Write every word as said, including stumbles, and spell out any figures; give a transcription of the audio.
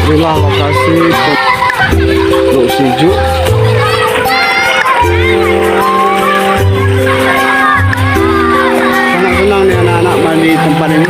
Inilah lokasi untuk sijuk. Sangat senang ni anak-anak main di tempat ini.